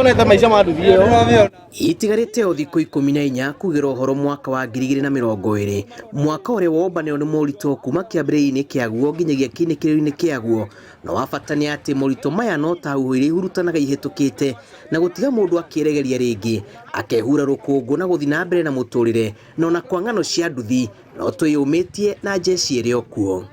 Nĩtuonete maica ma nduthi ĩyo. Itigarĩte o thikũ 14 kugĩra ũhoro mwaka wa 2020, mwaka ũrĩa wombanĩrwo nĩ moritũ kuma kĩambĩrĩria-inĩ kĩaguo nginyagia kĩinĩkĩrĩrio-inĩ kĩaguo. No wa bata nĩ atĩ moritũ maya no ta huho iria ihurutanaga ihĩtũkĩte na gũtiga mũndũ akĩregeria rĩngĩ, akehura rũkũngũ na gũthiĩ na mbere na mũtũrĩre. Na ona kwa ng'ano cia nduthi no twĩyũmĩtie na njeci ĩrĩ o kuo.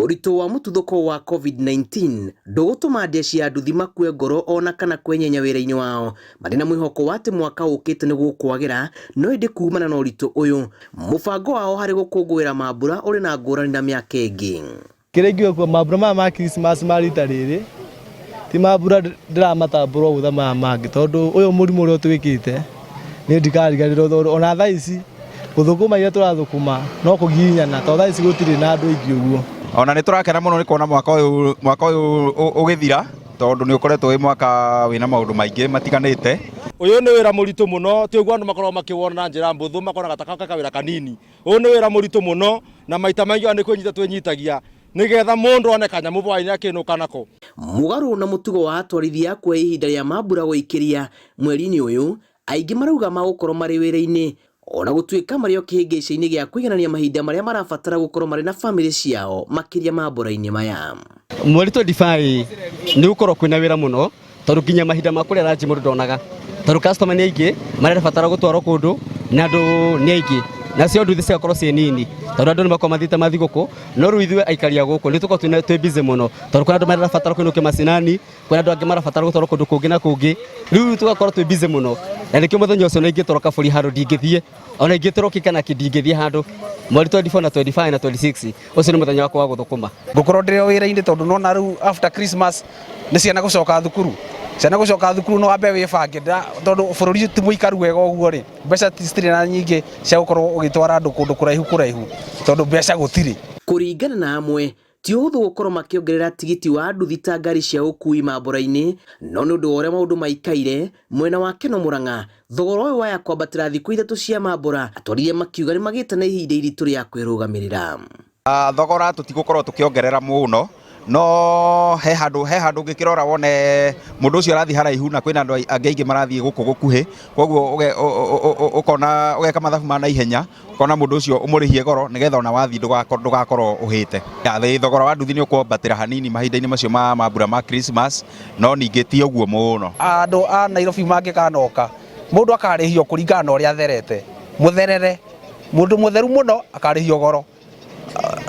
Ũritũ wa mũtuthũko wa COVID-19 ndũgũtũma ndeci ya nduthi makue ngoro ona kana kwenyenya wĩra-inĩ wao. Marĩ na mwĩhoko wa atĩ mwaka ũkĩte nĩ gũkwagĩra, no ĩndĩ kumana na ũritũ ũyũ, mũbango wao harĩ gũkũngũĩra mambura ũrĩ na ngũrani na mĩaka ĩngĩ. Kĩrĩa ingiuga kuo mambura maya ma Christmas ma rita rĩrĩ ti mambura ndĩramatambũra ũguo ta maya mangĩ, tondũ ũyũ mũrimũ ũrĩa ũtwĩkĩte niĩ ndikariganĩrwo, tondũ ona thaa ici gũthũkũma iria tũrathũkũma no kũgiginyana, tondũ thaa ici gũtirĩ na andũ aingĩ ũguo. Ona nĩ tũrakena mũno nĩ kuona mwaka ũyũ ũgĩthira, tondũ nĩ ũkoretwo wĩ mwaka wĩna maũndũ maingĩ matiganĩte. Ũyũ nĩ wĩra mũritũ mũno, ti ũguo andũ makoragwo makĩwona na njĩra mbũthũ, makonaga ta gaka kawĩra kanini. Ũyũ nĩ wĩra mũritũ mũno, na maita maingĩ ona nĩ kwĩnyita twĩnyitagia nĩgetha mũndũ one kanyamũ hwaĩ-inĩ akĩinũka nako. Mũgarũ na mũtugo wa atwarithia a kuoya ihinda rĩa mambura gũikĩria mweri-inĩ ũyũ, aingĩ marauga magũkorwo marĩ wĩra-inĩ ona gũtuĩka marĩ o kĩhĩngĩca-inĩ gĩa kũiganania mahinda marĩa marabatara gũkorwo marĩ na bamĩrĩ ciao makĩria mambura-inĩ maya. Mweri 25 nĩ gũkorwo kwĩna wĩra mũno, tondũ nginya mahinda ma kũrĩa ranji mũndũ ndonaga, tondũ customer nĩ aingĩ marĩrabatara gũtwarwo kũndũ na andũ nĩ aingĩ, nacio nduthi cigakorwo ciĩ nini, tondũ andũ nĩ makorwo mathiĩte mathigũkũ. No rĩu ithuĩ aikari a gũkũ nĩ tũkorwo twĩ busy mũno, tondũ kwĩna andũ marĩrabatara kũinũkia macinani, kwĩna andũ angĩ marabatara gũtwarwo kũndũ kũngĩ na kũngĩ. Rĩu tũgakorwo twĩ busy mũno, na nĩkĩo mũthenya ũcio na ingĩtwarwo kabũri handũ ndingĩthiĩ, ona ingĩtwarwo kĩ kana kĩ ndingĩthiĩ handũ. Mweri 24 na 25 na 26, ũcio nĩ mũthenya wakwa wa gũthũkũma. Ngũkorwo ndĩ o wĩra-inĩ, tondũ nona rĩu after Christmas nĩ ciana gũcoka thukuru. Ciana gũcoka thukuru no wambe wĩbange, tondũ bũrũri ti mũikaru wega ũguo rĩ, mbeca citirĩ na nyingĩ cia gũkorwo ũgĩtwara andũ kũndũ kũraihu kũraihu, tondũ mbeca gũtirĩ. Kũringana na amwe, ti ũhũthũ gũkorwo makĩongerera tigiti wa nduthi ta ngari cia ũkui mambura-inĩ, no nĩ ũndũ wa ũrĩa maũndũ maikaire mwena wa Keno Murang'a, thogora ũyũ waya kwambatĩra thikũ 3 cia mambura, atwarithia makiuga nĩ magĩte na ihinda iritũ rĩa kwĩrũgamĩrĩra. Thogora tũtigũkorwo tũkĩongerera mũno, no he handũ ũngĩkĩrora wone mũndũ ũcio arathiĩ haraihu na kwĩna andũ angĩ aingĩ marathiĩ gũkũ gũkuhĩ, koguo ũkona ũgeka mathabu ma naihenya, ũkona mũndũ ũcio ũmũrĩhie goro nĩgetha ona wathiĩ ndũgakorwo ũhĩte. Thogora wa nduthi nĩ ũkwambatĩra hanini mahinda-inĩ macio ma mambura ma Christmas, no ningĩ ti ũguo mũno. Andũ a Nairobi mangĩkanoka, mũndũ akarĩhio kũringana na ũrĩa atherete. Mũtherere, mũndũ mũtheru mũno akarĩhio goro,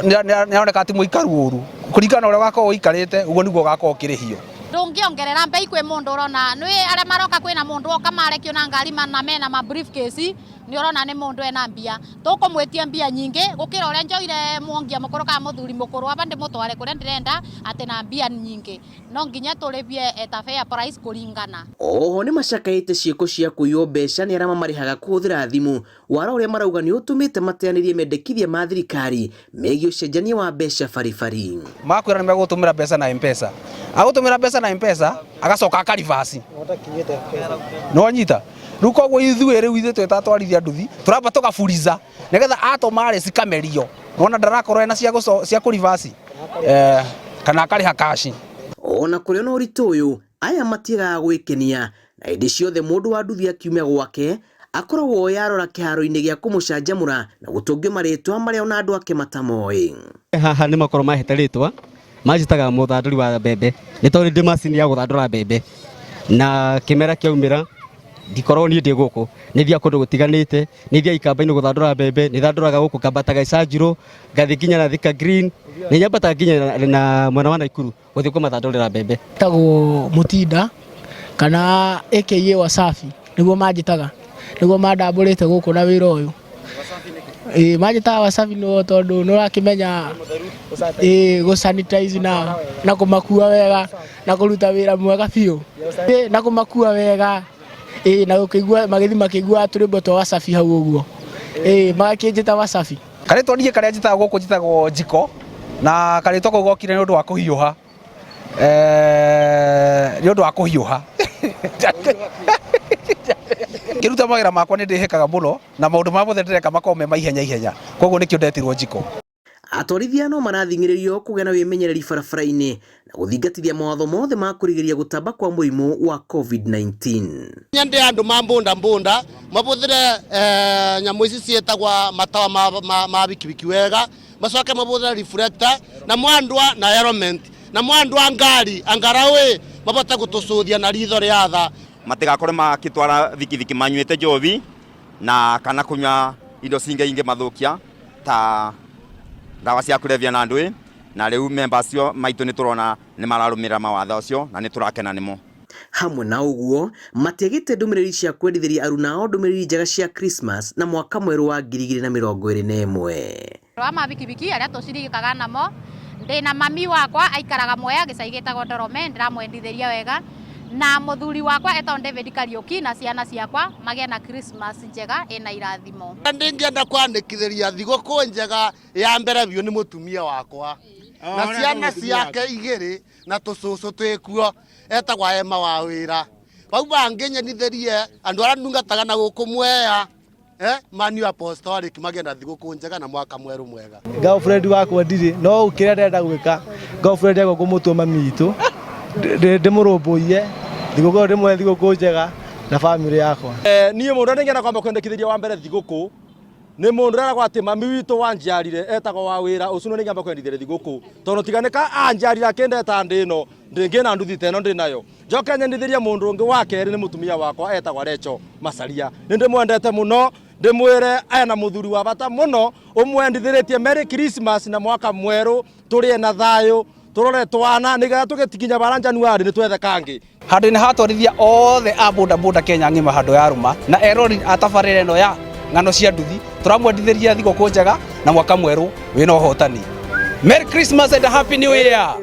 nĩ aroneka ti mũikaru ũru. Kũringana na ũrĩa ũgakorwo ũikarĩte, ũguo nĩguo ũgakorwo ũkĩrĩhio. Ndũngĩongerera mbei kwĩ mũndũ ũrona nĩ arĩa maroka. Kwĩna mũndũ oka marekio na ngari na mena ma briefcase, nĩ ũrona nĩ mũndũ ena mbia, tũkũmwĩtia mbia nyingĩ gũkĩra ũrĩa njoire mwongia mũkũrũ kana mũthuri mũkũrũ aba ndĩmũtware kũrĩa ndĩrenda atĩ na mbia nyingĩ. No nginya tũrĩbie at a fair price kũringana. Oho nĩ macakaĩte ciĩko cia kũiywo mbeca nĩ arĩa mamarĩhaga kũhũthĩra thimũ, wara ũrĩa marauga nĩ ũtũmĩte mateanĩrie mendekithia ma thirikari megiĩ ũcenjania wa mbeca baribari. Makwĩra nĩ megũtũmĩra mbeca na M-Pesa, agũtũmĩra mbeca na M-Pesa agacoka akaribasi no nyita. Rĩu koguo ithuĩ rĩu ithuĩ twĩta atwarithia nduthi tũramba tũgaburiza nĩgetha atũma rĩ cikamerio, wona ndarakorwo ena cia kũribasi kana akarĩha kaci. Ona kũrĩ na ũritũ ũyũ, aya matiagaga gwĩkenia, na hĩndĩ ciothe mũndũ wa nduthi akiumia gwake akoragwo yarora kĩharo-inĩ gĩa kũmũcanjamũra na gũtũngio marĩtwa marĩa ona andũ ake matamoĩ. Haha nĩ makorwo mahete rĩtwa manjĩtaga mũthandũri wa mbembe, nĩ tondũ ndĩ macini ya gũthandũra mbembe, na kĩmera kĩaumĩra ndikoragwo niĩ ndĩ gũkũ, nĩ thiaga kũndũ gũtiganĩte, nĩ thiaga ikamba-inĩ gũthandũra mbembe, nĩ thandũraga gũkũ, ngambataga Icanjirũ, ngathiĩ nginya na Thika Green, nĩ nyambataga nginya na mwena wa Naikuru gũthiĩ kũmathandũrĩra mbembe. Tagwo Mũtinda kana aka Wasafi nĩguo manjĩtaga, nĩguo mandambũrĩte gũkũ na wĩra ũyũ. Ĩĩ, manjĩtaga Wasafi nĩ tondũ nĩ ũrakĩmenya, ĩĩ, gũ sanitize na kũmakua wega na kũruta wĩra mwega biũ. Ĩĩ, na kũmakua wega, ĩĩ, na gũkĩigua magĩthiĩ makĩiguaga tũrwĩmbo twa Wasafi hau ũguo. Ĩĩ, magakĩnjĩta Wasafi. Karĩtwa niĩ karĩa njĩtagwo gũkũ njĩtagwo Njiko, na karĩtwa kau gokire nĩ ũndũ wa kũhiũha, nĩ ũndũ wa kũhiũha. Ngĩruta mawĩra makwa nĩ ndĩhĩkaga mũno na maũndũ marĩa mothe ndĩreka makoragwo me maihenya ihenya, koguo nĩkĩo ndetirwo njiko. Atwarithia no marathing'ĩrĩrio kũgĩa na wĩmenyereri barabara-inĩ na gũthingatithia mawatho mothe ma kũrigĩrĩria gũtamba kwa mũrimũ wa COVID-19. Nyende andu ma mbunda mbunda mabuthire nyamu ici cietagwa matawa ma bikibiki wega, macoke mabuthire reflector na mwandwa na helmet na mwandwa ngari angarawe mabote gutucuthia na ritho ria tha. Matigakore makitwara bikibiki manyuite njovi na kana kunywa indo cinge ingi mathukia ta ndawa cia kulevya na ndui, na riu memba acio maitu ni turona ni mararumirira mawatho acio na ni turakena nimo. Hamwe na ũguo matiagĩte ndũmĩrĩri cia kwendithĩria arunao ndũmĩrĩri njega cia Christmas na mwaka mwerũ wa 2021. Wa mabikibiki aria tucirikaga namo, ndina mami wakwa aikaraga Mwea gĩcagi gĩtagwo Ndorome, ndĩramwendithĩria wega, na mũthuri wakwa etagwo David Kariuki na ciana ciakwa magĩe na Christmas njega ĩna irathimo. Ndingĩenda kwandĩkithĩria thigũkũ njega ya mbere biũ nĩ mũtumia wakwa na ciana ciake igĩrĩ na tũcũcũ twĩkuo etagwa Emma wa wĩra. Bau bangĩnyenithĩrie andũ arĩa ndungataga na gũkũ Mwea, Manu Apostolic magĩe na thigũkũ njega na mwaka mwerũ mwega. Girlfriend wakwa ndirĩ, no kĩrĩa ndĩrenda gwĩka girlfriend yakwa ngũmũtua mami witũ, ndĩmũrũmbũiye thigũkũ ĩyo, ndĩmũhe thigũkũ njega na bamĩrĩ yakwa. Niĩ mũndũ ũrĩa ndingĩenda kwamba kwendekithĩria wa mbere thigũkũ nĩ mũndũ ũrĩa atĩ mami witũ wanjiarire etagwo wa wĩra ũcio, nĩ ngĩamba kwendithĩria thigũkũ tondũ tiga nĩ ka anjiarire akĩndeta ndĩ ĩno ndĩngĩ nduthi ta ĩno ndĩ nayo. Njoke nyendithĩrie mũndũ ũngĩ wa kerĩ nĩ mũtumia wakwa etagwo Recho Macaria, nĩ ndĩmwendete mũno, ndĩmwĩre ena mũthuri wa bata mũno ũmwendithĩrĩtie Merry Christmas na mwaka mwerũ, tũrĩe na thayũ, tũrore twana nĩgetha tũgĩtikinya bara Januari nĩ twethe kangĩ. Handũ-inĩ ha atwarithia othe a boda boda Kenya ng'ima handũ ya rũma na erori a tabarĩra ĩno ya ng'ano cia nduthi, tũramwendithĩria thigũkũ njega na mwaka mwerũ wĩna ũhotani. Merry Christmas and a Happy New Year.